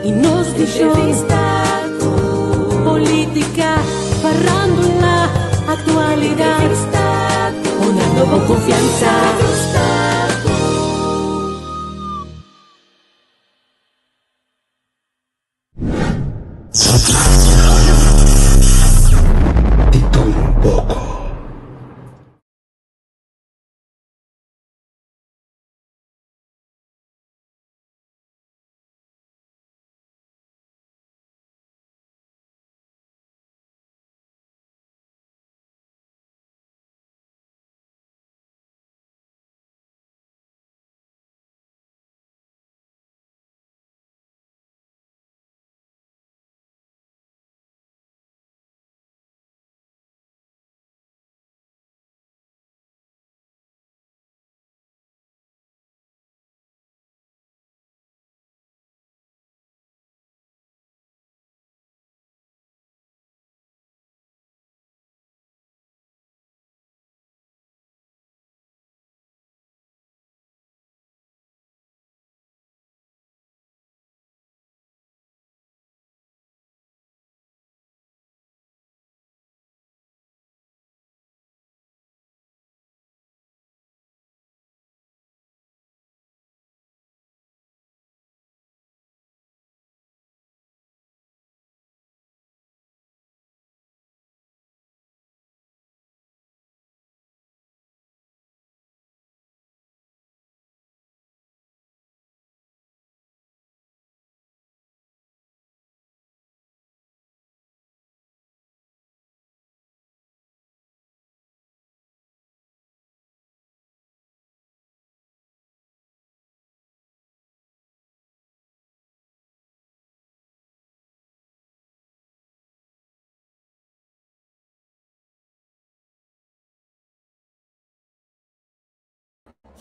I nos vishon. Entrevista ku. Politica, farandula, actualidad. Entrevista ku. Honrando bo confiansa. Entrevista ku. Di todo un poco.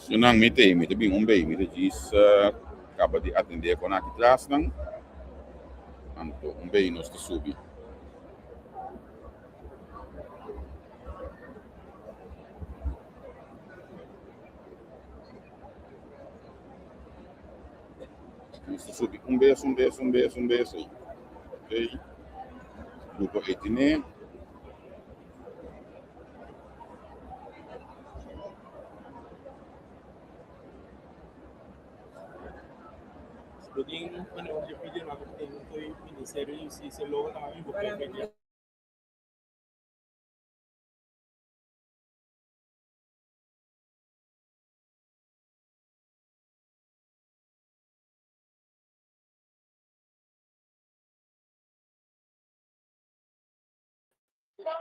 Nan mi te, mi te bin un bei, mi te djis kaba di atendé kon aki tras nan, anto un bei nos ta subi. Nos ta subi un bes, un bes, un bes, un bes, ok, grupo ei tene.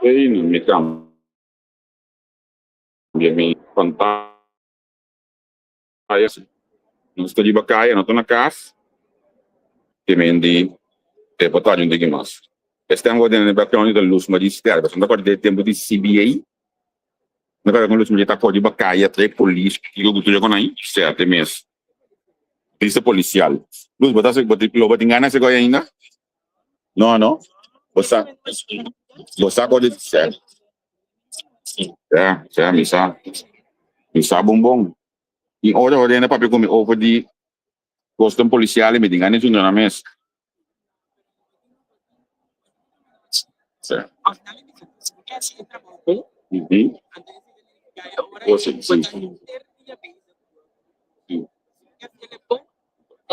Ei mi cambia mi pantaya. Nos ta riba kaya, no ta na kas. Te men di e por tardi un tiki mas. E stem ku den e background ta Luz Marie Sterk. Pasobra mi ta kòrda den e tempu di CBA. Mi ta kòrda kon Luz Marie ta kòrda riba kaya trae polis kiko ku tur e konai. Sète mes. Vista polisial. Luz, bo ta lo bo tin gana hasi koi ainda? No, no. Bo sa, bo sa kos di sè. Sè, sè, mi sa. Mi sa bon bon. I ora ora hende papia ku mi over di kosnan polisial mi tin gana di zundra nan mes. Sè. Mhm. Oh, si, si. Si.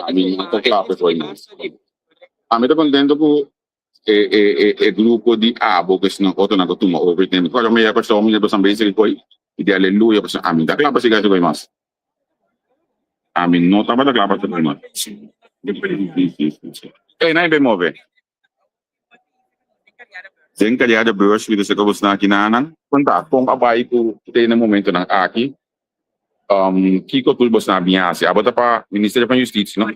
Ami no ta kla pa esei mes. Ami ta contento cu e e e e grupo di abo cu esnan otronan cu tuma over tempo. Cuando mi yega Kòrsou mi ta pasan bezig cu i di aleluya pasobra ami no ta kla pa siga esei mas. Ami no tabata kla pa esei mas. Ey nan e move. Den Cariada Beurs mi ta saka bosnan aki nanan. Konta kon a bai ku te na momentonan aki? Kiko tur bosnan a bin hasi? Abo ta pa Ministerio van Justitie, no?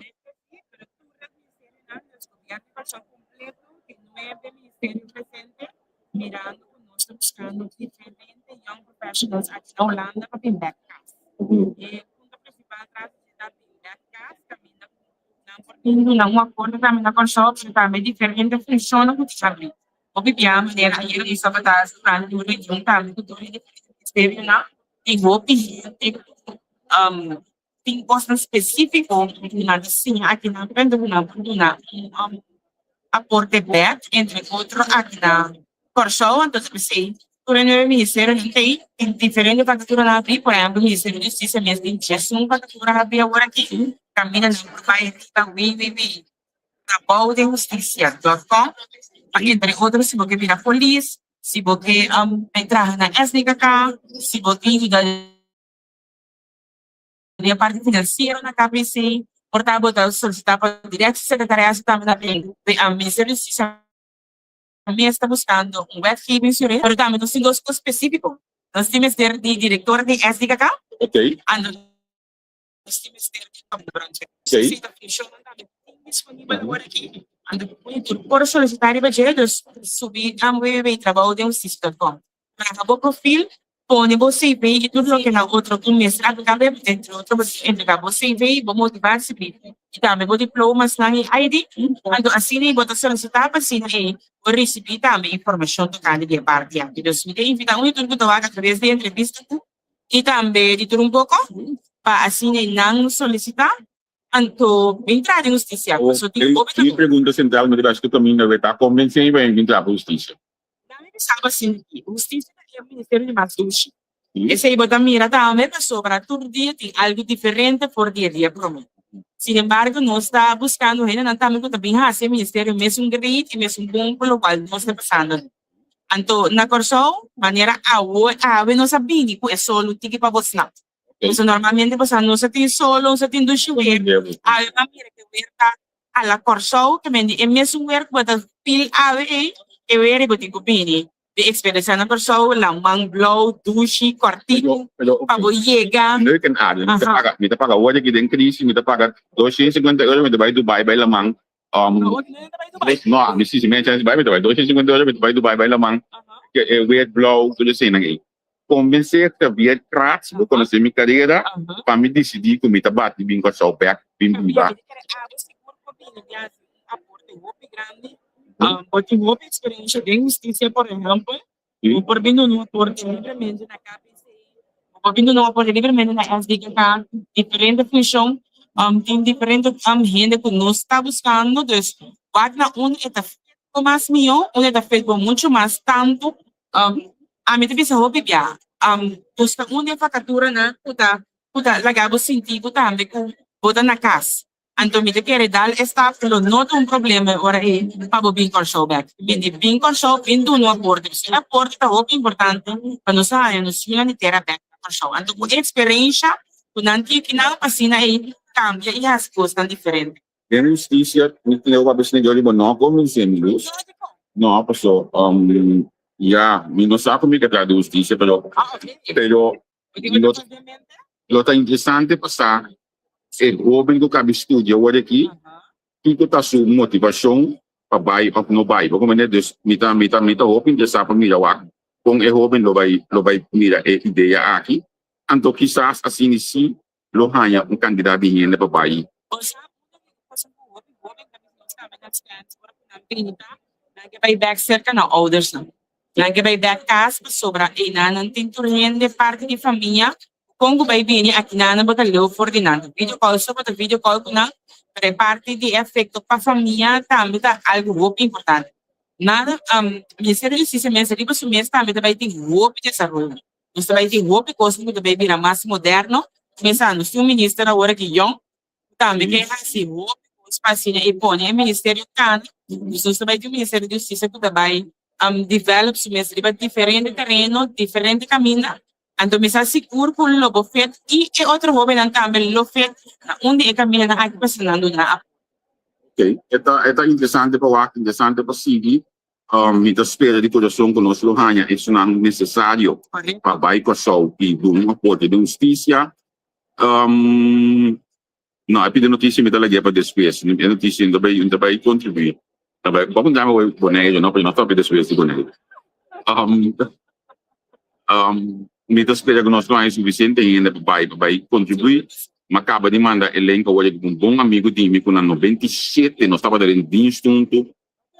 Nan por tin duna un aporte tambe na Kòrsou, pero tambe diferente funshonnan ku ta habri. Hopi bia manera ayer nos tabata durante un reunion tambe ku tur e diferente ministerionan, tin hopi hende ku Tin kosnan spesífiko ku nan ta siña aki nan prende ku nan por duna un aporte bèk, entre otro aki na Kòrsou. Anto ta p'esei tur e nuebe ministerionan ta ei, tin diferente vakaturanan habrí. Por ehèmpel, Ministerio di Hustisia mes tin diesun vakatura habrí awor aki. Kaminda nan por bai riba www.traboudenhustisia.com pa entre otro si bo ke bira polis, si bo ke bai traha na SDKK, si bo ke yuda. Den e parti finansiero na KPC, por ta bo ta solisitá pa Directie Secretariatie tambe na den Ministerio di Hustisia mes ta buskando un wetgevingsjurist, pero tambe nos tin dos kos spesífiko. Nos tin mester di direktor di SDKK, anto nos tin mester di brandweer. Esei ta funshonnan tambe tin disponibel awor aki, anto por solisitá riba dje, dus subi na www.traboudenhustisia.com. Traha bo profil, pone bo CV i tur loke na otro ku mester apliká beb, entre otro bo tin entrega bo CV, bo motivatiebrief i tambe bo diplomasnan i ID. Anto asina ei bo ta solisitá pa asina ei bo risibí tambe informashon tokante di e parti aki. Dus mi ta invitá un i tur ku ta wak atraves di e entrevista ku i tambe di tur un poko pa asina ei nan solisitá. Anto bin traha den hustisia pasobra tin hopi Mi pregunta sentral mi ta bas ku kaminda we ta konvensé mi pa mi bin traha pa hustisia. Dame bisa bo asin aki, hustisia ta e ministerio di mas dushi. Esei bo ta mira tambe pasobra tur dia tin algu diferente for di e dia promé. Sin embargo nos ta buskando hendenan tambe ku ta bin hasi e ministerio mesun great i mesun bon ku lokual nos ta pasando. Anto na Kòrsou manera awo awe nos a bini ku e solo tiki pa bo snap. Pasobra normalmente pasobra nos a tin solo, nos a tin dushi weer. Awe bo a mira ku e weer ta a la Kòrsou, ke men di e mesun weer ku bo ta feel awe ei, e weer ei bo tin ku bini di eksperensiá na Kòrsou, laman blou, dushi, kòrtiku, pa bo yega. Leuk en aardig. Mi ta paga, mi ta paga awor aki den krisi, mi ta paga 250 euro, mi ta bai Dubai bai laman. No, mi si, si mi a chance bai, mi ta bai 250 euro, mi ta bai Dubai bai laman, ke e weer blou, tur eseinan ei. Konvensé Javier Kratz, bo konosé mi karera, pa mi disidí ku mi ta bati bin Kòrsou bèk, bin biba. Javier, mi ta kere abo sigur por bini di hasi un aporte hopi grandi. Bo tin hopi eksperensia den hustisia, por ehèmpel. Bo por bin duna un aporte libremente na KPC, bo por bin duna un aporte libremente na SDKK, diferente funshon, tin diferente hende ku nos ta buskando, dus wak na unda e ta fit bo mas mihó, unda e ta fit bo muchu mas tantu. Ami ta bisa hopi bia, buska un di e vakaturanan ku ta ku ta laga bo sinti bo tambe ku bo ta na kas. Anto mi ta kere dal e stap lo no ta un problema e ora ei pa bo bin Kòrsou bèk. Bin di bin Kòrsou bin duna un aporte pasobra e aporte ta hopi importante pa nos a haña nos yunan di tera bèk na Kòrsou. Anto ku e eksperensha ku nan tin kinan pa asina ei kambia i hasi kosnan diferente. Den hustisia mi tin algu papia snedio riba no konvensé mi lus. No paso ya mi no sa ku mi ke traha di hustisia pero pero Lo ta interesante pa sa e hoben ku kabi studia awor aki, kiko ta su motivashon pa bai òf no bai. Bo komprende? Dus mi ta mi ta mi ta hopi interesá pa mira wak kon e hoben lo bai lo bai mira e idea aki. Anto kisas asina si lo haña un kantidat di hende pa bai. Bo sa unda ku e cosa ku hopi hoben ta bisa nos tambe na chèns ora ku nan bini ta nan ke bai bèk serka nan oudersnan. Nan ke bai bek kas pasobra einan nan tin tur hende parti di famia ku kon ku bai bini akinan nan bo ta leu for di nan. Ta video call so bo ta video call ku nan pero e parti di e afekto pa famia tambe ta algu hopi importante. Nan Ministerio di Hustisia mes riba su mes tambe ta bai tin hopi desaroyo. Nos ta bai tin hopi kos ku ta bai bira mas moderno. Kuminsando nos tin un minister awor aki yòn Tambe ke hasi hopi kos pa asina e pone e ministerio kana. Dus nos ta bai tin un ministerio di hustisia ku ta bai develop su mes riba diferente tereno, diferente kaminda. Anto mi sa sigur ku lo bo fet i e otro hobennan tambe lo fet na un di e kamindanan aki pasobra nan duna apoyo. Ok, e ta e ta interesante pa wak, interesante pa sigui. Mi ta spera di kurason ku nos lo haña esunnan nesesario pa bai Kòrsou i duna un aporte den hustisia. No, e pidi noticia mi ta lag'é pa despues. E noticia no ta bai, no ta bai contribuí. Ta bai, bo puntra mi awor Boneiru, no, pero no ta despues di Boneiru. Mi ta spera ku nos lo haña suficiente hende pa bai, pa bai contribuí. Mi a caba di manda e link awor ku un bon amigo di mi ku na 97 nos tabata den dienst huntu.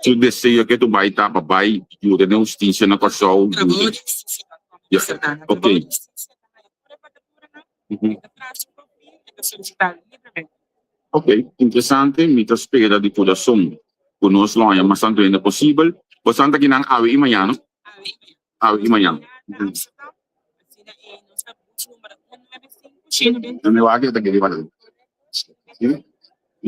Su deseo ke tu bai ta pa bai yuda den hustisia na Kòrsou. Trabou di hustisia ta kòm Ya, Amsterdam. ok. Trabou di hustisia ta haña tur e vakatura nan, e ta traha su profil, e ta ta solicita libremente. Ok, interesante, mi ta spera di kurason ku nos lo haña mas tantu hende posibel. Bosan ta kinan awe i mañan, no? Awe i mañan. Awe i mañan. Na Amsterdam, asina e nos ta bus number 195 No mi wak e ta kere para. Sí?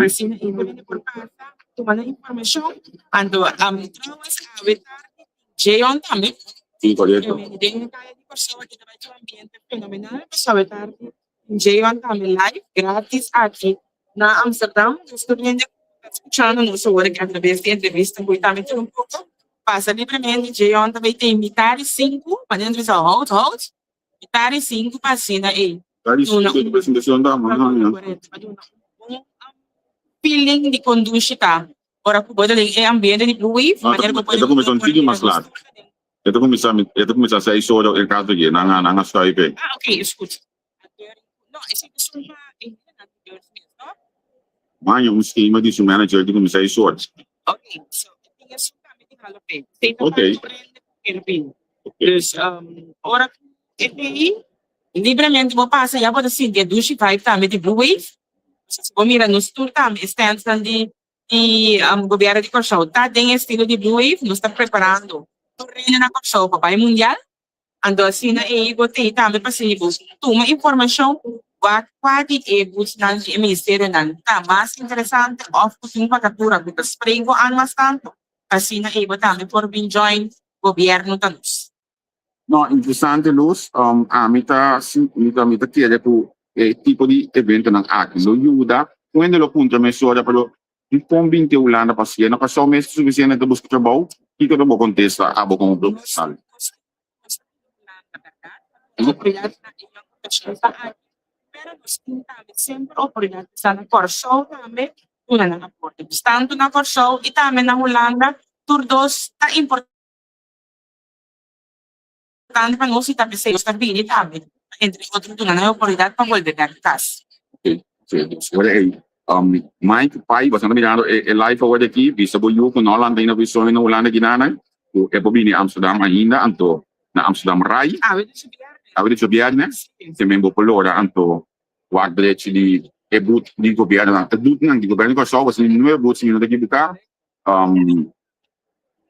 Asina e hende por pasa tuma nan informashon. Anto trouwens awe tardi Jeon tambe. Sí, korekto. Den e kaya di Kòrsou aki ta bai tin un ambiente fenomenal pasobra awe tardi Jeon tambe live gratis aki na Amsterdam. Dus tur hende ku ta skuchando nos awor aki atraves di entrevista ku tambe tin un poko pasa libremente. Jeon ta bai tin mitar di sinku, manera nos bisa hout hout, mitar di sinku pa asina ei Mitar di duna sinku un presentashon ta korekto pa duna un bon feeling di kondushi ta ora ku bo ta den e ambiente di Blue Wave No, manera ku bo e ta kuminsá un tiki mas lat. E ta kuminsá e ta kuminsá seis ora e kaso aki nan a nan a schuif e. Ah ok is goed. No esei ta sun pa e hendenan di beurs mes no? Maña un schema di su manager di kuminsá seis ora. Ok so e tin esun tambe di halo pe. Esei ta Ok. pa tur hende ku ker bin. Ok. Dus ora ku e bei libremente bo pasa ya bo ta sinti e dushi vibe tambe di Blue Wave. Si bo mira nos tur tambe e standsnan di di Gobierno di Kòrsou ta den e estilo di Blue Wave, nos ta preparando tur rende na Kòrsou pa bai mundial, anto asina ei bo tei tambe pa sigui bo tuma informashon wak kua di e butsnan di e ministerionan ta mas interesante òf ku tin vakatura ku ta spreek bo an mas tantu, asina ei bo tambe por bin join Gobierno ta nos. No, interesante Luz. Ami ta mi ta mi ta kere ku e tipo di eventonan aki lo yuda. Un hende lo puntra mesora pero dikon binti Hulanda pa siena? Pasó mes ta sufisiente ta buska trabou? Kiko ta bo kontesta abo komo profesional? Pero nos tin tambe semper oportunidat di sta na Kòrsou tambe duna nan aporte. Tantu na Kòrsou i tambe na Hulanda tur dos ta importante. Importante pa nos i ta p'esei nos ta bini tambe, entre otro duna nan e oportunidat pa bolbe bek kas. Ora ei, Mike, pai, boso ta mirando e live awor di aki, bisa bo yu ku no lanta ainda ku e soño na Hulanda kinanan, ku e por bini Amsterdam ainda, anto na Amsterdam Rai, Awe di djobièrnè. Awe di djobièrnè, te men bo por lora anto wak drechi di e but di gobièrnunan, e butnan di gobièrnu di Kòrsou, pasobra tin nuebe but si mi no ta ekibuká.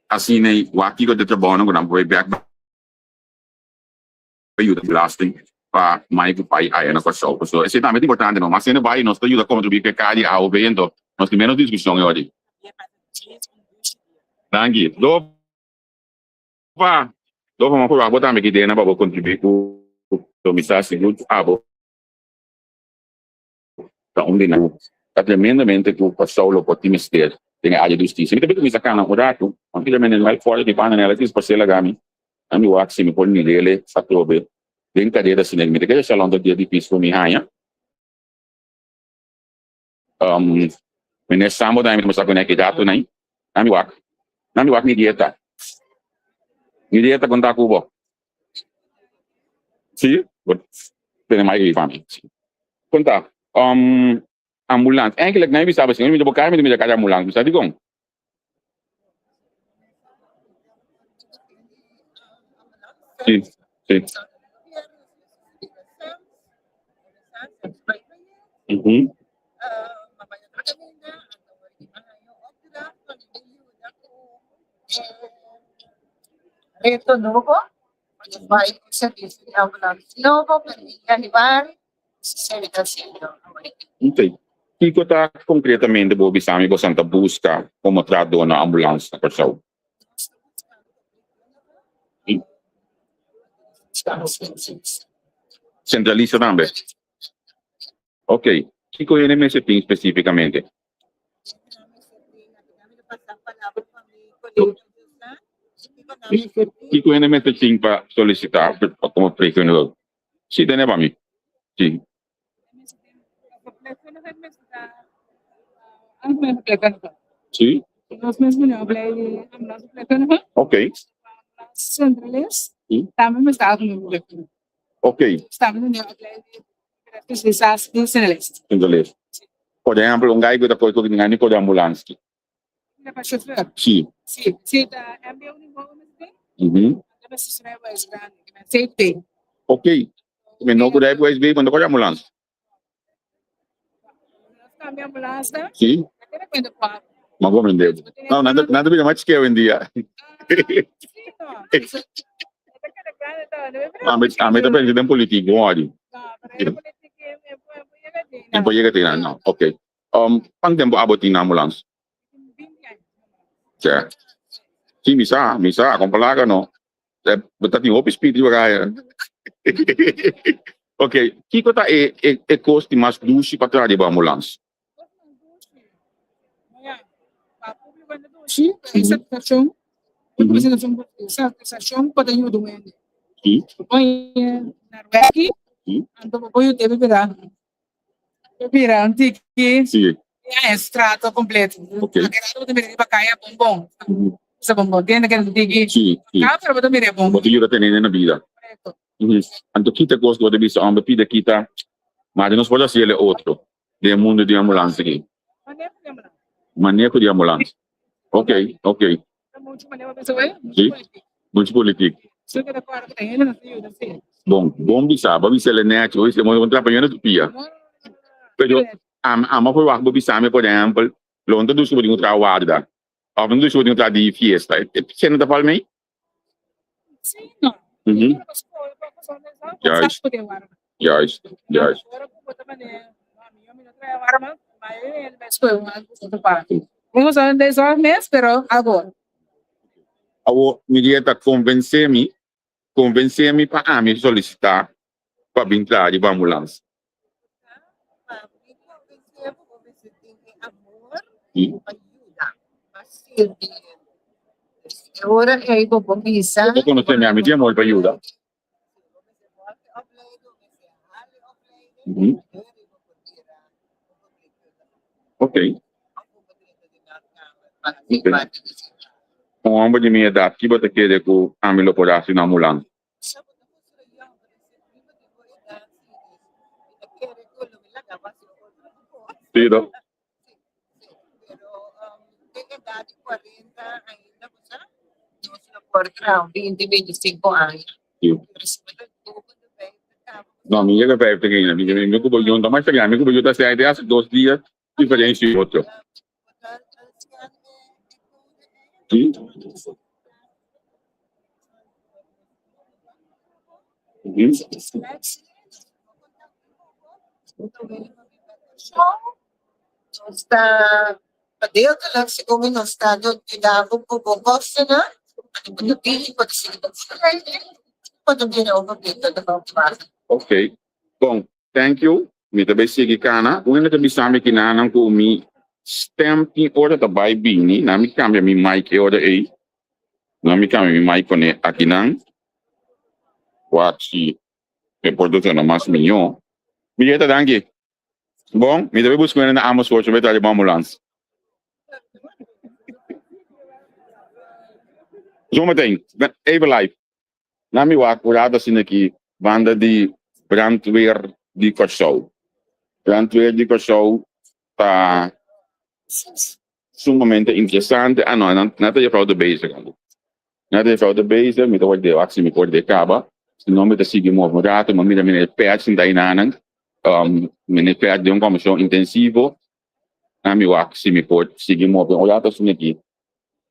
Asina ei wak kiko ta e trabounan ku nan por bai bek pa yuda belasting pa mai ku pai aya na Kòrsou. Pasobra esei tambe ta importante no. Mas hende bai nos ta yuda kontribuí ku e kaya di awa bey anto nos tin menos diskushon e ora ei. Danki. Dofa Dofa mi a por wak bo tambe ki idea pa bo kontribuí ku mi sa sigur ku abo ta un di nan ta tremendamente ku Kòrsou lo por tin mester den e área di hustisia. Mi ta bin kuminsá kana un ratu, aunke mi no el fòrte di pana nela tin pasé laga mi, a mi wak si mi por mir'el atrobe den karera asina. Mi ta kere salon ta dia difísil pa mi haña. Meneer Sambo tambe mi ta kuminsá ku neki ratunan. A mi wak, a mi wak mi dieta. Mi dieta konta ku bo. Sí, bo tene mai riba mi. Konta, um, ambulans. Enkele nan bisa bo, si mi bo kar mi ta mira kar di ambulans. Mi sa dikon? Sí, sí. Mhm. Reto nobo, bai un servicio di ambulance nobo pa di januari sesenta siendo awor. Ok. Kiko ta konkretamente bo bisa mi bosan ta buska komo trahadó na ambulans na Kòrsou? Sentralista tambe? Ok. Kiko hende mester tin spesífikamente? Kiko hende mester tin pa solisitá pa komo verpleegkundige? Sí, tene pa mi. Sí. Sí. Ok. Ok. Centralist. Por ehempel, un guy ku ta koi ku tin gana di kore ambulans. Sí. Ok. Mi no ku rijbewijs B, bo no ta kore ambulans. Si. Ma comprende. No, nan ta bira mas chikeo hoy-en-dia. Ami ta pensa den politiek bon ori. No por yega te no. Ok. Cuanto tempo abo tin na ambulance? Tja. Si, mi sa, mi sa, con palaga no. Bo ta tin hopi speed riba kaya. Ok, kiko ta e e e kos di mas dushi pa traha riba ambulans? Bira un tiki. Sí. Ya es trato completo. Ok. Porque bo ta mira riba kaya bon bon. Sa bon bon. Tiene que un tiki. Sí, sí. Ka pero bo ta mira bon. Bo ta yuda tene na bida. Correcto. Anto kita kos ku bo ta bisa homber pida kita, ma nos por hasi el otro den e mundo di ambulans aki. Maneho di ambulans. Maneho di ambulans. Ok, ok. Sí, mucho politiek. Bon, bon bisa, bo bisa el nechi, bo bisa, bo trapa yo na tu pia. Pero ami, ami por wak bo bisa mi por ehempel, lo no ta dushi bo tin ku traha warda, of no ta dushi bo tin ku traha di fiesta. E no ta fal mei? Juist, juist, juist. Awor mi dia ta konvensé mi, konvensé mi pa ami solisitá pa bin traha riba ambulans. Bo konosé mi, ami tin amor pa yuda. Ok. Un homber di mi edat, ki bo ta kere ku ami lo por hasi na ambulans? Sí, no? Sí. No, mi llega 50 ainda. Mi, mi, mi cubo yo, mas mi cubo yo ta sei hace 2 dia diferencia otro. Sí. Nos ta gedeeltelijk segun nos ta yuda ku bo kostonan, bo ta bira overblik. Ok. Bon, thank you. Mi ta bay sigui kana. Un hende ta bisa mi kinanan ku mi stem tin ora ta bay bini. Na mi cambia mi mic e ora ei. Na mi cambia mi mic pone akinan. Wak si e por ta mas mihó. Mireta, danki. Bon, mi ta bay busca na Amersfoort, mi bay traha ambulance. Zometeen, even live. Na mi wak rato asina aki banda di brandweer di Kòrsou. Brandweer di Kòrsou ta sumamente interesante. Ah no, nan ta juffrouw de bezig. Nan ta juffrouw de bezig, mi ta wak de wak si mi por de kaba. Si no mi ta sigui move un rato, mi mira meneer Pert sinta einanan. Meneer Pert den un komishon intensivo. Na mi wak si mi por sigui move un rato asina aki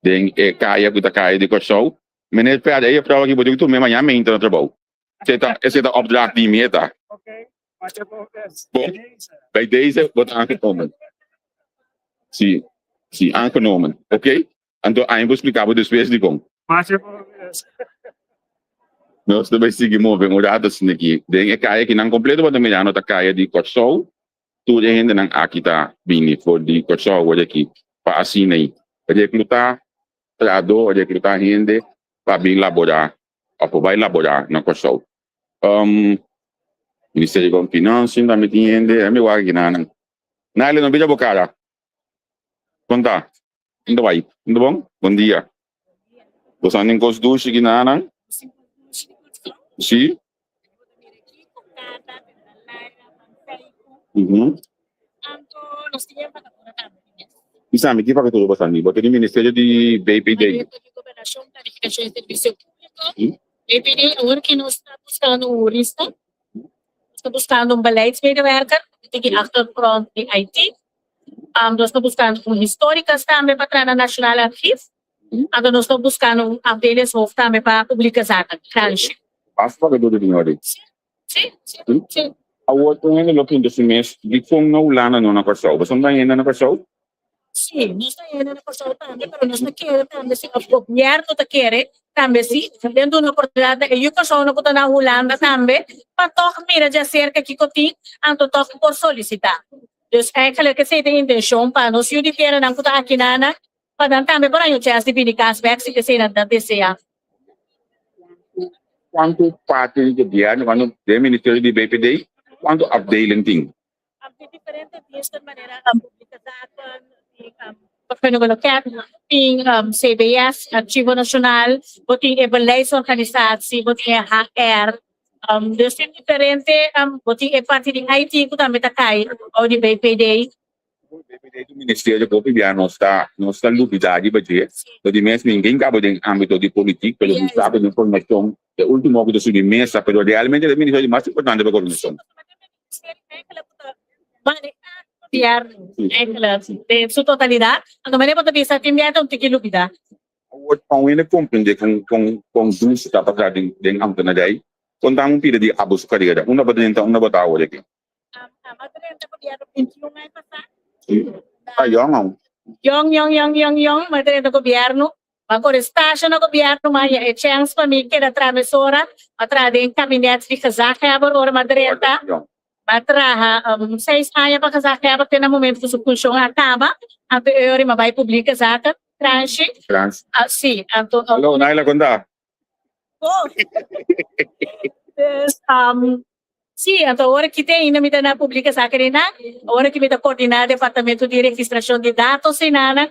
den e kaya ku ta kaya di Kòrsou. Meneer Pert, e juffrouw aki bo tin ku tuma mañana mainta na trabou. Esei ta opdracht di mi eta. Bon, bij deze wordt aangenomen. Si, si, aangenomen. Oké? Anto ami por explica bo despues dikon. Nos ta bay sigui move un rato asina aki. Den e kaya aki nan completo bo ta mira no ta kaya di Kòrsou. Tur e hendenan aki ta bini for di Kòrsou awor aki pa asina ei recluta trahadó, recluta hende pa bin laborá òf pa bai laborá na Kòrsou. Ministerio di Financiën tambe tin hende, ami wak aki nan. Naile, no bira bo kara. Kon ta? Kon ta bai? Kon ta bon? Bon dia. Bo sa nin kos dushi aki nan? Si? Bisa mi ki vakatura bo sa ni? Bo ta di Ministerio di BPD. Gobernacion, Planificacion y Servicio Público. BPD, awor cu nos ta buscando un jurista, nos ta buscando un beleidsmedewerker, cu tin achtergrond di IT. Nos ta buskando un historicus tambe pa traha na Nationaal Archief. Anto nos ta buskando un afdelingshoofd tambe pa Publieke Zaken, Kranshi. Basta pa ke tur tin ori. Si, si, si, si. Awor un hende lo puntra su mes, dikon na Hulanda no na Kòrsou? Pasobra no ta hende na Kòrsou? Si, nos ta hende na Kòrsou tambe, pero nos ta kere tambe si òf gobièrnu ta kere tambe si den duna oportunidat na e yu kòrsounan ku ta na Hulanda tambe pa tòg mira djaserka kiko tin, anto tòg por solisitá. Dus eigenlijk esei ta e intenshon pa nos yu di teranan ku ta akinanan pa nan tambe por haña un chèns di bini kas bèk si esei nan ta deseá. Kuantu parti di gobièrnu, kuantu den ministerio di BPD, kuantu afdeling tin? Tin diferente diensten manera Publieke Zaken, tin Vergunningloket, tin CBS, Archivo Nacional, bo tin e beleidsorganisatie, bo tin e HR. Dus tin diferente, bo tin e parti di IT ku tambe ta kai bou di BPD. BPD ta un ministerio ku hopi bia nos ta nos ta lubida riba dje. Lo di mes ningun kaba den ámbito di politik, pero mi sa ku den formashon e último ku ta subi mesa, pero realmente ta e ministerio di mas importante pa gobernashon. Den su totalidat, anto manera bo ta bisa tin bia ta un tiki lubida. Awor pa un hende komprende kon kon kon dulce ta pasa den den ambtenarij, konta un pida di abo su karera, unda bo ta drenta, unda bo ta awor aki? Abo a drenta gobierno 21 aña pasá. Ta yong aun. Yong, yong, yong, yong, yong, mi a drenta gobierno. Mi a kore stasio na gobierno, mi a haña e chèns pa mi keda traha mesora. Mi a traha den kabinet di gezaghebber ora mi a drenta. Mi a traha seis aña pa gezaghebber te na momento ku su funshon a kaba. Anto e ora mi a bai Publieke Zaken, Kranshi. Kranshi. Si, anto. Hallo, Naila, kon ta? Bon. Dus, Sí, anto awor aki te ainda mi ta na Publieke Zaken einan, awor aki mi ta coordina departamento di registracion di datos einanan.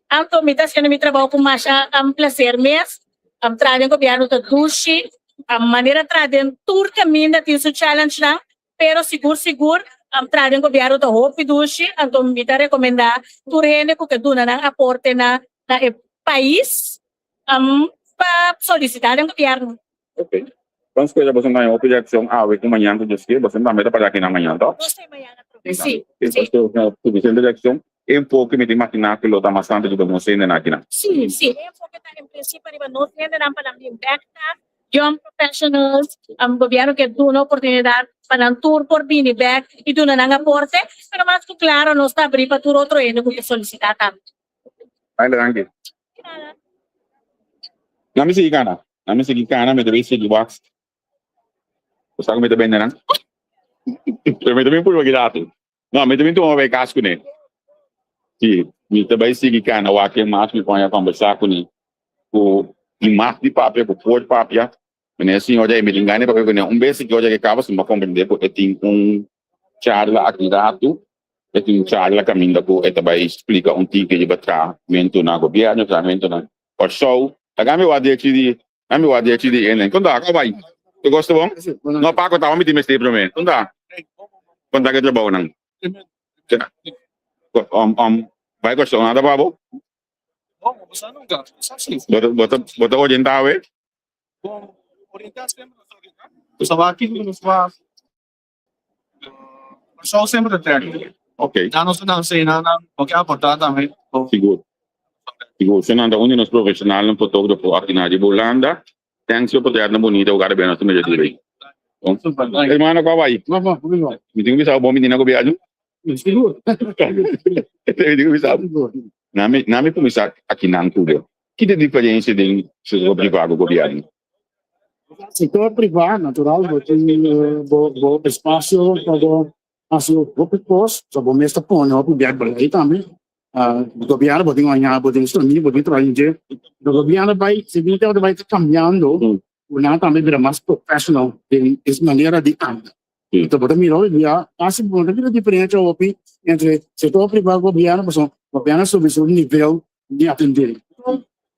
Anto mi ta haciendo mi trabao cu masha placer mes. Traha den gobierno ta dushi, manera traha den tur caminda tin su challengenan, pero sigur sigur traha den gobierno ta hopi dushi, anto mi ta recomenda tur hende cu ke duna nan aporte na e pais pa solicita den gobierno. Ok. Ban spera boso haña hopi reaccion awe cu mañan cu Dios kier. Boso tambe ta para aki nan mañan, toh? Nos ta mañan atrobe, si. Si. Boso haña suficiente reaccion. E enfoke mi ta imagina cu lo ta mas tanto riba nos hendenan aki nan. Si, si. E enfoke ta en principio riba nos hendenan pa nan bin bek ta young professionals. Gobierno kier duna oportunidad pa nan tur por bini bek y duna nan aporte. Pero mas cu claro nos ta abri pa tur otro hende cu ke solicita tambe. Baila danki. Na mi sigui cana. Na mi sigui cana, mi ta bay sigui wax. Bo sa cu mi ta bende nan? Pero mi ta bin purba gratis. No, mi ta bin tuma bay cas cune. Si, mi ta bay sigui cana wak ken mas mi por conversa cune. Cu tin mas di papia, cu por papia. Meneer señor ey, mi tin gana di papia cune. Un bes si ki ora ke caba, si mi a comprende cu e tin un charla aki ratu. E tin un charla kaminda ku e ta bai splika un tiki riba trahamentu na gobièrnu, trahamentu na Kòrsou. Laga mi wak dechi di, laga mi wak dechi di enen. Kon ta? Kon bai? Tur kos ta bon? No, Paco tawa mi tin mester promé. Kon ta? Kon ta ku e trabounan? Bai Kòrsou nada pa bo? Bo ta, bo ta orientá awe? Kòrsou semper ta trèk. Ok. Nan nos ta nan sey nan nan bo ke aportá tambe. Sigur. Sigur. So nan ta un di nos profeshonalnan fotógrafo aki na riba Hulanda. Thanks pa portretnan bunita ku kada bes nos ta mira riba ei. Bon. Hermano kua bai? Mi tin ku bisa bo bon bini na gobièrnu? Sigur. Mi tin ku bisa bo. Nan mi nan mi kuminsá aki nan ku bo. Ki ta e diferensia den sektor privá ku gobièrnu? Sektor privá, natural, bo tin bo bo espasio pa bo hasi hopi kos, so bo mes ta pone hopi bèk beleid tambe. Gobièrnu bo tin haña, bo tin stromi, bo tin traha dje. Pero gobièrnu bai, segun tempu ta bai ta kambiando, ku nan tambe bira mas professional den es manera di anda. Anto bo ta mira hopi bia, kasi bo no ta mira diferensia hopi entre sektor privá ku gobièrnu, pasobra gobièrnu a subi su nivel di atendé.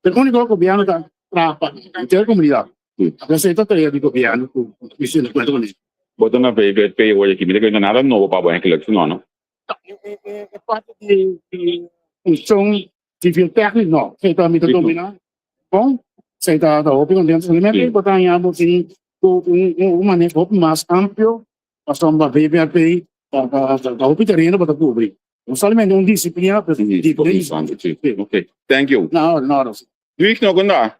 Pero úniko gobièrnu ta traha pa henter komunidat. Esei ta tarea di gobièrnu ku mi sinti kuenta kuné. Bo ta na VVP hoy aki, mi ta kere nada nobo pa bo enkele, si no no? E parti di funshon sivil tèknik no, esei ta mi ta dominá bon, esei ta hopi kontentu. Solamente bo ta haña bo tin ku un maneho hopi mas amplio pasobra VVP ta hopi tereno bo ta kubri. No solamente un disiplina, pero Sí, ok. Thank you. No, no, no. Luis, no kunda.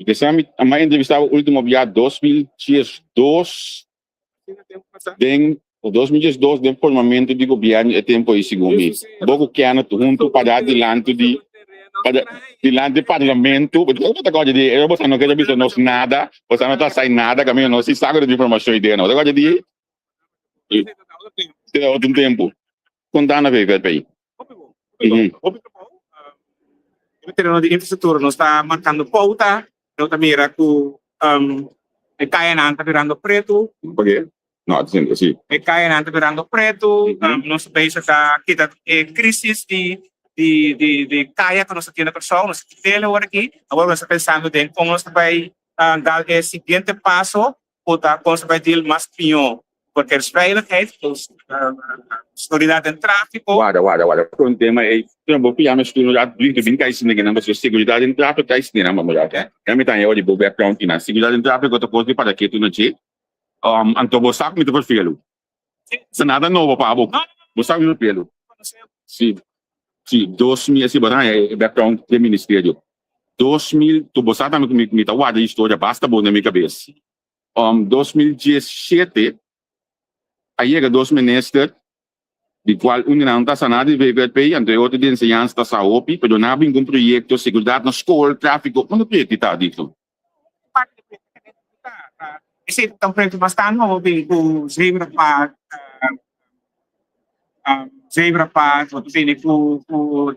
Ke sa mi a mai entrevistá bo último bia 2012 den 2012 den formamento di gobièrnu e tempu ei segun mi. Bo ku Kenneth huntu para dilanti di para dilanti parlamento. Bo ta kòrda di e? Boso no kere bisa nos nada, boso no ta sai nada kaminda nos si sa ku ta informashon ei den. Bo ta kòrda di e? Te otro tempu. Konta na VVP. Hopi trabou. Riba tereno di infrastruktura nos ta markando pouta. Nos ta mira ku e kayanan ta birando pretu. Pake? No, ta sinti si. E kayanan ta birando pretu. Nos ta bezig ta kita e krisis di di kaya ku nos ta tin na Kòrsou. Nos ta kit'el awor aki. Awor nos ta pensando den kon nos ta bai dal e siguiente paso ku ta kon nos ta bai deal mas pió Verkeersveiligheid, dus seguridad den tráfiko. Warda, warda, warda. Ku un tema ei, pero bo pia mes tur rat brinca bin kai sinti kinan pasobra seguridad den tráfiko kai sinti nan bo mira. Ya mi ta haña di bo background kinan. Seguridad den tráfiko ta kos di para ketu na dje. Anto bo sa ku mi ta perfelu. Sa nada nobo pa bo. Bo sa ku mi ta perfelu. Si, si, 2000, si bo ta haña e background den ministerio. 2000, tu bo sa tambe ku mi ta warda historia basta bon den mi kabes. 2017 a yega dos minister di cual un di nan ta sana di VVP anto e otro di enseñansa ta sa hopi pero nan a bin cu un proyecto seguridad na scol, trafico, cuanto proyecto ta dicto? Esey ta un proyecto bastante hopi cu zebrapad, zebrapad, bo ta bini cu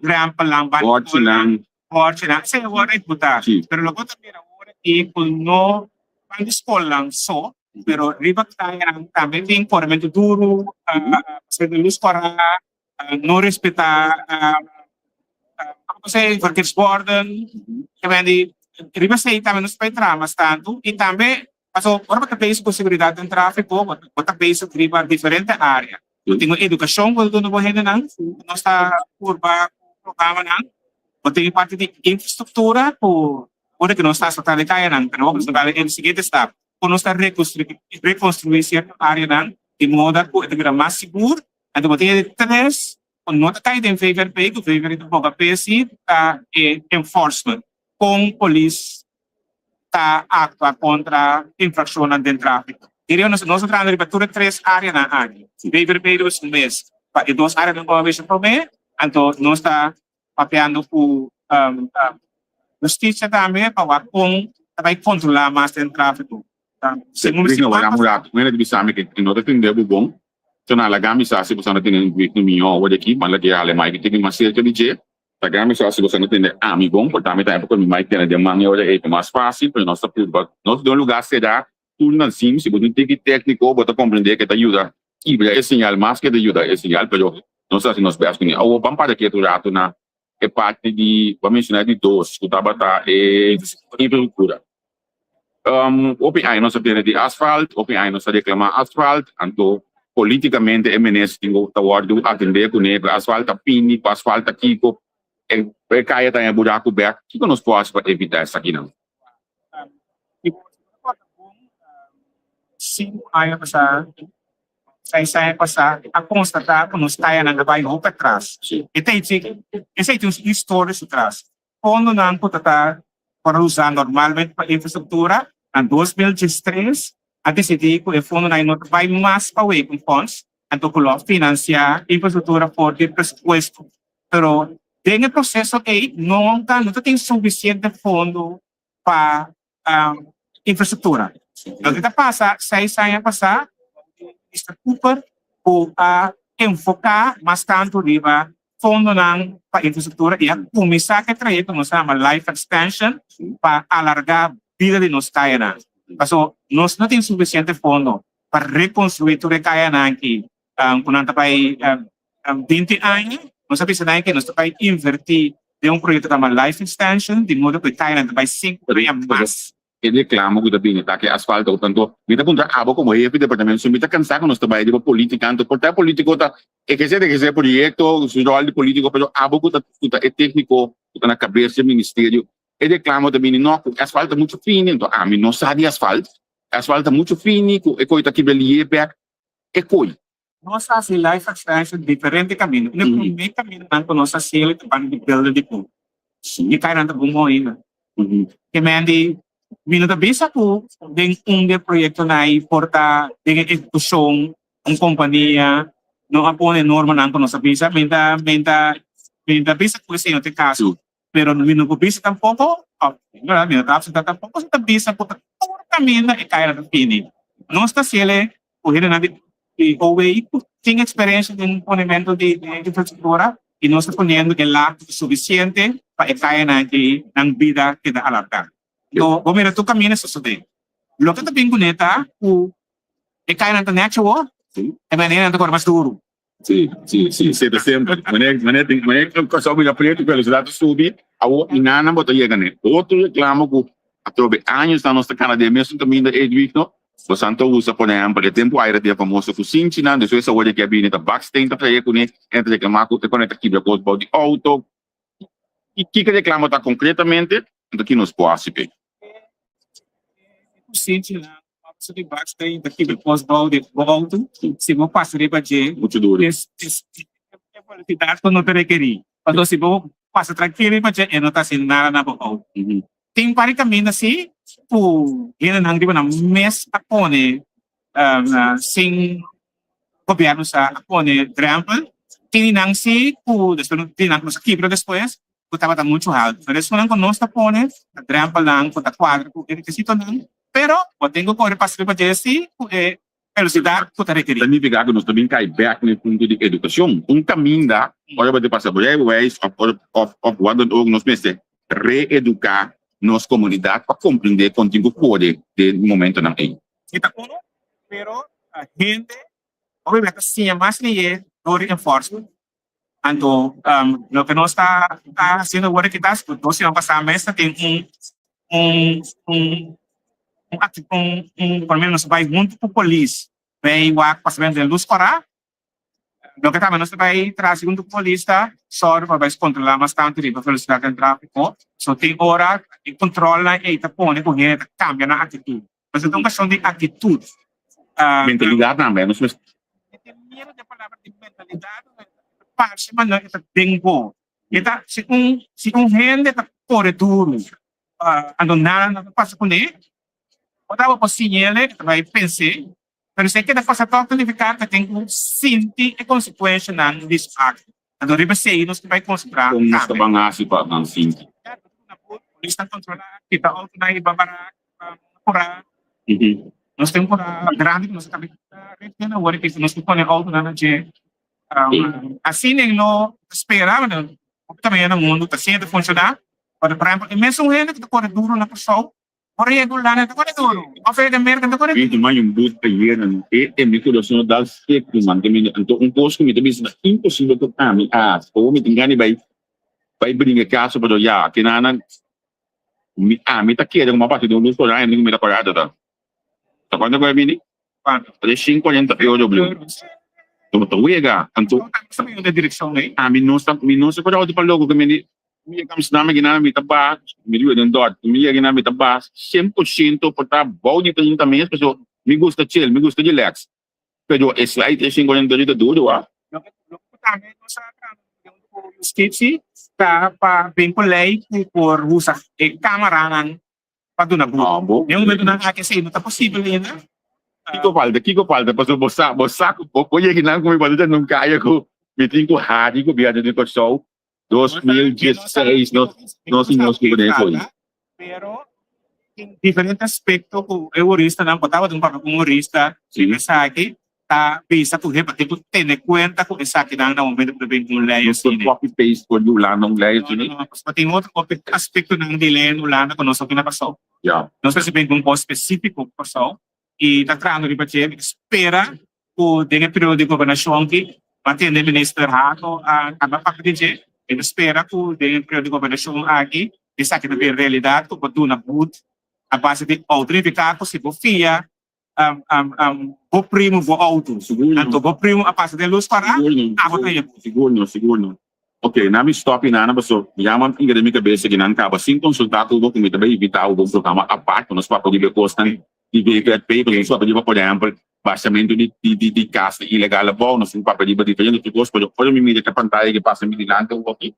drempelnan, Borchinan. Borchinan, esey a worde ehecuta, pero loke bo ta mira awor aki cu no ban di scolnan so, pero riba cayanan tambe tin coremento duro, pasando luz cora, no respeta verkeersborden, riba esey tambe nos ta bay traha mas tanto y tambe pasobra ora bo ta bezig cu seguridad den trafico bo ta bezig riba diferente area, bo tin un educacion cu ta duna bo hendenan, nos ta purba cu programanan, bo tin e parti di infrastructura cu Ora ku nos ta asfaltá e kayanan, pero nos ta dal e siguiente stap, kon nos ta rekonstruí sierto áreanan di moda ku e ta bira mas sigur. Anto bo tin e di tres ku no ta kai den VVRP, ku VVRP ta boga p'e si, ta e enforcement, kon polis ta aktua kontra infrakshonnan den tráfiko. Diria nos nos ta trahando riba tur e tres áreanan aki. VVRP riba su mes pa e dos áreanan ku a menshoná promé, anto nos ta papiando ku Justicia tambe pa wak kon ta bai kontrolá mas den tráfiko. Segun mi Digno, wak un rato. Mira di bisa mi ke no ta tende bo bon. So nan laga mi sa si boso no tende un digno mihó awor di aki, man laga hale mai ki tin mas serka di dje. Laga mi sa si boso no tende ami bon, por ta mi ta epoka mi mai tene den man e ora ei ta mas fásil, pero nos ta purba. Nos den un lugá será tur nan sim, si bo tin tiki tékniko bo ta komprendé ke ta yuda kibra e señal mas ke ta yuda e señal, pero nos ta hasi nos bèst kuné. Awor ban para ketu rato na e parti di, bo a menshoná di dos, ku tabata e infrastruktura. Hopi aña nos a tene di asfalt, hopi aña nos a reklamá asfalt, anto polítikamente e minister tin ku ta wòrdu atendé kuné, ku asfalt ta pini, ku asfalt ta kiko, e kaya ta haña buraku bèk. Kiko nos por hasi pa evitá esakinan? Sinku aña pasá, seis aña pasá a konstatá ku nos kayanan a bai hopi atras. E ta esei esei tin un historia su tras. Fondonan ku ta ta por usá normalmente pa infrastruktura, na 2013 a disidí ku e fondonan no ta bai mas pa Wegenfonds, anto ku lo a finansiá infrastruktura for di presupuesto. Pero den e proseso ei no ta no ta tin sufisiente fondo pa infrastruktura. Loke ta pasa seis aña pasá, Minister Cooper ku a enfoká mas tantu riba fondonan pa infrastruktura i a kuminsá ku e trayekto nos ta yama life extension pa alargá bida di nos kayanan. Pasobra nos no tin sufisiente fondo pa rekonstruí tur e kayanan aki ku nan ta bai 20 aña. Nos a bisa nan ke nos ta bai invertí den un proyekto ku yama Life Extension, di modo ku e kayanan ta bai sinku aña mas. E reklamo ku ta bini ta ku e asfalto ku tanto mi ta puntra abo komo hefe di departamento si mi ta kansa ku nos ta bai riba polítika anto por ta e polítiko ta ehersé ta ehersé proyekto su ròl di polítiko pero abo ku ta ku ta e tékniko ku ta na kabes di e ministerio e reklamo ta bini no ku e asfalto ta muchu fini anto ami no sa di asfalt e asfalto ta muchu fini ku e koi ta kibra lié bèk e koi. Nos a hasi life extension diferente kaminda. Un e promé kamindanan ku nos a hasi ta banda di building di pool. E kainan ta bon ainda. Ke men di mi no ta bisa ku den un di e proyektonan ei por ta den e ehekushon un kompania no a pone normanan ku nos a bisa. Mi ta mi ta mi ta bisa ku esei no ta e kaso. Pero mi no por bisa tampoko, òf mi no ta apseptá tampoko si ta bisa ku ta tur kaminda e kaina ta fini. Nos ta hasiel ku hendenan di di OW ku tin eksperensia den ponementu di infrastruktura i nos ta poniendo e lag sufisiente pa e kayanan aki nan bida keda alargá. Anto bo mira tur kaminda sosodé. Loke ta bin kuné ta ku e kayanan ta nèchi awor, e manera nan ta kore mas duru. Si, si, si, si, ta semper. Wanneer, wanneer, wanneer Kòrsou bira pretu, velosidat ta subi, awor i nan bo ta yega n'e. Otro reklamo ku atrobe añosnan nos ta kana den e mesun kaminda Edwig no, bosan ta usa por ehèmpel e tempu aire di e famoso kusinchinan, despues awor di ke a bini ta baksteen ta trae kuné, e ta reklamá ku e kòne ta kibra kos bou di outo. Kiko e reklamo ta konkretamente? Anto ki nos por hasi p'e? E kusinchinan famoso di baksteen ta kibra kos bou di outo, si bo pasa riba dje, Muchu duru. e velosidat ku no ta rekerí. Pasobra si bo pasa trankil riba dje e no ta hasi nada na bo outo. Tin par di kaminda si ku hendenan riba nan mes a pone sin gobièrnu sa a pone drèmpel. Tin di nan si ku despues tin nan ku nos a kibra despues ku tabata muchu haltu. Pero esunnan ku nos ta pone ta drèmpelnan ku ta kuadra ku e rekisitonan. Pero bo tin ku kore pasa riba dje si ku e velosidad ku ta rekerí. Ta nifiká ku nos ta bin kai bèk na e punto di edukashon. Un kaminda ora bo ta pasa bo rijbewijs òf òf òf wat dan ook nos mester reeduká nos komunidat pa komprendé kon tin ku kore den momentonan ei. Si ta unu, pero hende hopi bes ta siña mas lihé dor di enforcement. Anto loke nos ta hasiendo awor aki ta ku dos siman pasá mes ta tin un un un un un por lo menos nos a bai huntu ku polis bai wak pasamentu den lus kòrá. Loke tambe nos ta bai trasi huntu ku polis ta sòru pa bai kontrolá mas tantu riba velosidat den tráfiko. So tin ora e kontrolnan ei ta pone ku hende ta kambia nan aktitut. Pasobra ta un cuestion di actitud. Mentalidad tambe, nos mester. Mi tin miedo di e palabra di mentalidad, ta parce ma no e ta den bo. E ta, si un, si un hende ta core duru, anto nada no ta pasa cune, ora bo por siñ'el e ta bay pens'e, pero si e keda pasa tok ta nifica cu e tin cu sinti e consecuencianan di su acto. Anto riba esey nos ta bay concentra Con nos ta tambe. ban haci pa nan sinti? Polis ta controla, kita autonan y babara. Pura, nos tin un pura grandi ku nos a reken awor i nos tin pone outonan na dje. Asina e no ta spera, hopi tambe na mundu ta siña ta funshoná. Pero por ehempel e mesun hende ku ta kore duru na Kòrsou, por regular nan ta kore duru, òf e den Merka nan ta kore duru. Mi un but ayer nan e e mi kurason a dal seku man te mi anto un kos ku mi ta bisa ta imposibel ku ami a hasi ora mi tin gana di bai bai bringa e kaso pero ya kinanan Mi ami ta kere ku a pasa di un lus kora hende ku mi ta kora ta. Ta kuantu ku a bini? 350 euro blu. Bo ta wega anto ami no sa mi no sa kora otro pa loko ku mi di mi yega Amsterdam aki nan mi ta ba mi di den dort mi yega nan mi ta ba 100% por ta bou di 30 mes paso mi gusta chill mi gusta relax pero e slide 350 euro ta duro wak. Loke ku tambe nos a trata huntu ku Justitsie ta pa bin ku lei ku por usa e kameranan pa duna but. Den momentunan aki esei no ta posibel ainda. Kiko falta? Kiko falta? Pasobra bo sa, bo sa ku bo yega nan ku mi por ta nun kaya ku mi tin ku hari gobièrnu di Kòrsou 2016 nos nos nos ku den fo'i. Pero tin diferente aspekto ku e huristanan por tabata un papia ku un hurista esaki ta bisa ku hepa tin ku tene kuenta ku esakinan na momento ku ta bin un lei No por asina. copy paste for di Hulanda un lei No, asina. no, no, pasobra tin otro hopi aspektonan di lei na Hulanda ku nos no tin na Kòrsou. Ya. Nos mester bin ku un kos spesífiko pa Kòrsou i ta trahando riba dje. Mi ta spera ku den e periodo di gobernashon aki bo a tende Minister Hato a kaba papia di dje. Mi ta spera ku den e periodo di gobernashon aki esaki ta bira realidat ku bo duna but a base di outo. Nifiká ku si bo fia bo primo bo outo, anto bo primo a pasa den lus kòrá, abo ta haña but. Sigur no, sigur no. Ok, na mi stop i nana paso mi yama inga den mi kabesa ki nan kaba sin konsultá ku bo ku mi ta bai invitá bo pa un programa apart ku nos papia riba e kosnan di VZP, pasobra nos papia riba por ehèmpel. Bashamentu di di di kas ilegal abou, nos tin papia riba diferente otro kos, pero ora mi mira e pantaya ke pasa mi dilanti awor aki,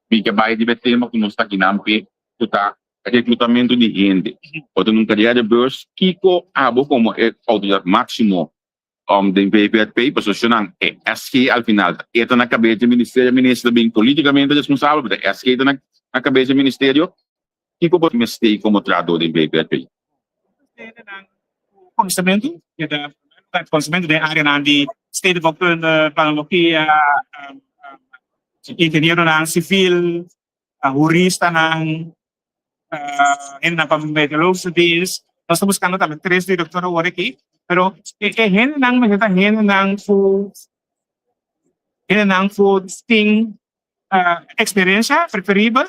mi ke bai riba e tema ku nos ta akinan p'e, ku ta reklutamentu di hende. Bo ta na un kariera beurs, kiko abo komo e outoridat máksimo den VVRP, pasobra shonnan e SG al final ta e ta na kabes di ministerio, e minister ta bin politikamente responsabel, pero e SG ta na kabes di ministerio, Kiko bo mester komo trahadó den VVRP? Konosementu, konosementu den áreanan di stedenbouwkunde, planologia, ingenieronan sivil, huristanan, hendenan pa meteorologische dienst. Nos ta buskando tambe tres direktor awor aki, pero e hendenan mester ta hendenan ku hendenan ku tin eksperensia preferibel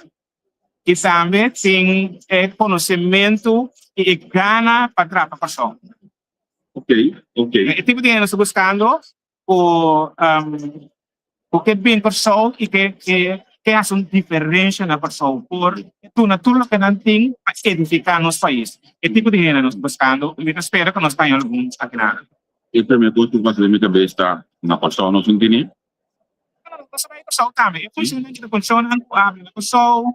i tambe tin e konosementu i e gana pa traha pa Kòrsou. Ok, ok. E tipo di hende nos ta buskando ku ku ke bin Kòrsou i ke ke hasi un diferensha na Kòrsou por duna tur loke nan tin pa edifiká nos pais. E tipo di hende nos ta buskando i mi ta spera ku nos ta haña algun akinan. E promé kos ku pasa den mi kabes ta na Kòrsou nos tin tene. Nos a bai Kòrsou tambe. E funshonnan ki ta funshonnan ku a habri na Kòrsou.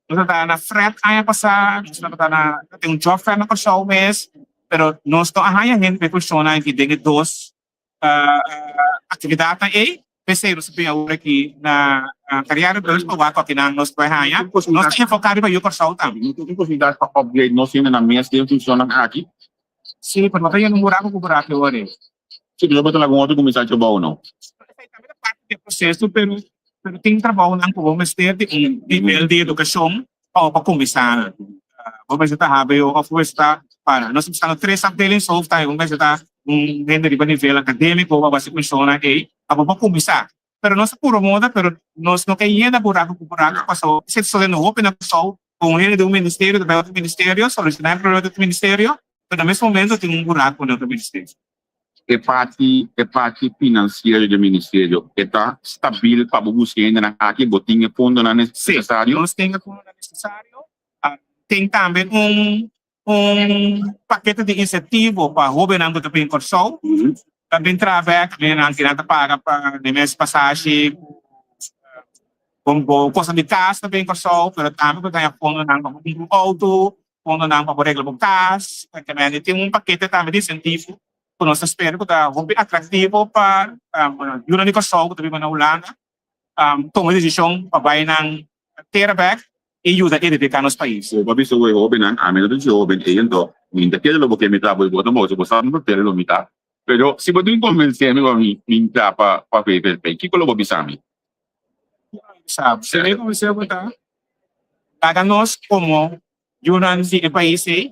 Nos a ta na Fred aña pasá, nos tabata na tin un job fair na Kòrsou mes, pero nos no a haña hende pa e funshonnan aki den e dos aktividatnan ei. P'esei nos a bin awor aki na Carrière Beurs pa wak okinan nos por haña. Nos ta enfoká riba yu Kòrsou tambe. No tin posibilidat pa upgrade nos hendenan mes den funshonnan aki? Sí, pero no ta yendo un buraku ku buraku awor ei. Si pero bo ta laga un otro kuminsá trabou no. Esei tambe ta parti di e proseso pero pero tin trabounan ku bo mester di un nivel di edukashon pa bo por kuminsá. Bo mester ta hbo òf bo mester ta para. Nos ta buskando tres afdelingshoofd tambe bo mester ta un hende riba nivel akadémiko pa bo hasi funshonnan ei pa bo por kuminsá. Pero nos ta puro moda pero nos no ke yena buraku ku buraku pasobra esei ta sosodiendo hopi na Kòrsou ku un hende di un ministerio ta bai otro ministerio solushoná e problema di otro ministerio pero na mes momento tin un buraku na otro ministerio. E parti e parti finansiero di e ministerio e ta stabil pa bo buska hendenan aki? Bo tin e fondonan nesesario? Si, nos tin e fondonan nesesario. Tin tambe un un pakete di insentivo pa hóbennan ku ta bin Kòrsou. Ta bin traha bèk, nan kinan ta paga pa den mes pasashi ku kosnan di kas ta bin Kòrsou, pero tambe bo ta haña fondonan pa bo kumpra un outo, fondonan pa bo regla bo kas. Tin un pakete tambe di insentivo ku nos ta spera ku ta hopi atraktivo pa yunan di Kòrsou ku ta biba na Hulanda tuma e desishon pa bai nan tera bèk i yuda edifiká nos pais. Bo a bisa ku e hóbennan, Ami no ta dje hóben ei, anto mi ta kere lo bo ke mi trabou i bo ta mosa, bo sa mi papel lo mi ta. Pero si bo tin konvensé mi pa mi minta pa VVP, kiko lo bo bisa mi? Si mi konvensé bo ta laga nos komo yunan di e pais ei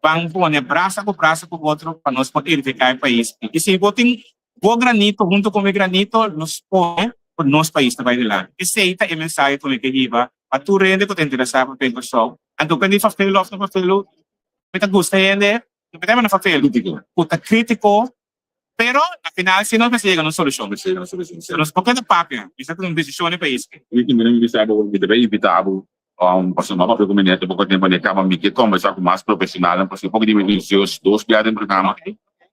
ban pone brasa ku brasa ku otro pa nos por edifiká e pais. I si bo tin Bo granito hunto ku mi granito nos pone ku nos pais ta bai dilanti. Esei ta e mensahe ku mi ke hiba pa tur hende ku ta interesá pa bin Kòrsou. Anto ku di fafelu òf no fafelu, mi ta gusta hende, no mi ta yama nan fafelu, ku ta krítiko, pero na final si nos mester yega na un solushon. Nos no keda papia, mester tuma un desishon den pais. Mi tin mira mi bisa bo, mi ta bai invitá bo pasobra mi a papia ku mi nèt poko tempu ne kaba mi ke kombersá ku mas profeshonalnan pasobra poko di mi inicio dos bia den programa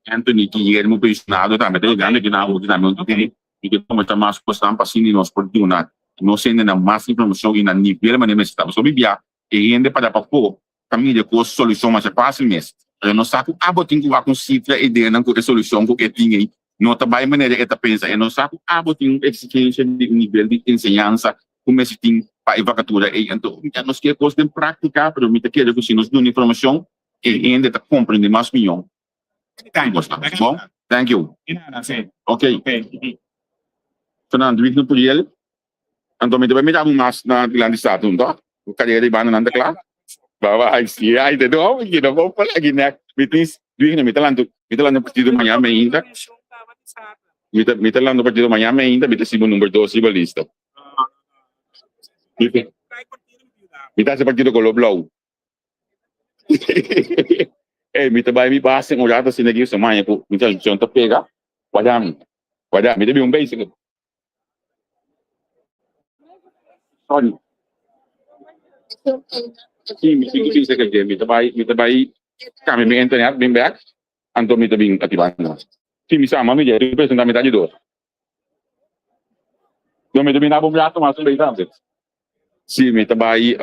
Anthony Guillermo pensionado tambe ta yegando aki na Aruba tambe un tin mi ke kombersá mas kosnan pa asina nos por duna nos hendenan mas informashon i na nivel manera mester ta pasobra mi bia e hende para pafó ta mira ku e solushon masha fásil mes pero nos sa ku abo tin ku wak un sifra e ideanan ku e solushon ku e tin ei no ta bai manera e ta pensa e nos sa ku abo tin un eksigensia di un nivel di enseñansa ku mester tin pa e vakatura ei. Anto nos ke kos den práktika, pero mi ta kere ku si nos duna informashon, e hende ta komprendé mas mihó. Bon, thank you. Ok. Fernando, Luis no Puriel. Anto mi ta bai mira bo mas na dilanti Staten, no? Bo karera di banda nan ta kla? Bye bye. Si, ai, te do, mi no por por aki nek. Mi tin, Luis, mi ta lanta, mi ta lanta partido mañana mainta. Mi ta, mi ta lanta partido mañana mainta, mi ta siba number dos riba lista. Mi ta hasi partido color blauw. Ey, mi ta bai mi base un rato asina aki so maña ku mi transmisión ta pega. Wada mi, wada mi ta bin un basic. Sorry. Sí, mi tin ku bisa ke mi ta bai, mi ta bai kambia mi internet bin bek. Anto mi ta bin aki banda. Si mi sa, ma mi dje riba presenta mi ta di dos. No, mi ta bin daba un rato mas un bes tambe. Si mi ta bai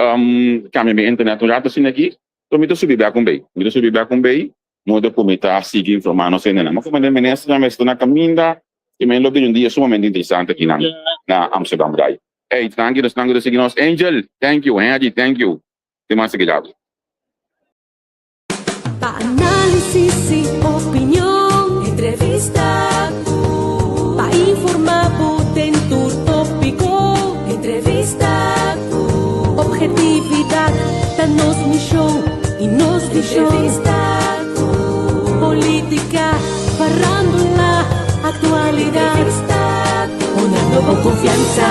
cambia mi internet un rato asina aki, so mi ta subi bek un bei. Mi ta subi bek un bei, modo cu mi ta sigui informa nos hendenan. Ma como den ministernan mester na caminda y mi lo bini un dia sumamente interesante aki nan na Amsterdam Rai. Ey, danki esnan cu ta sigui nos. Angel, thank you. Henry, thank you. Tin mas sigui djabi. Pa análisis y opinion, entrevista cu. Pa informa bo den tur tópico, entrevista cu. Objetividad ta nos mision y nos vision. Entrevista cu. Política, farándula, actualidad. Entrevista cu. Honrando bo confianza.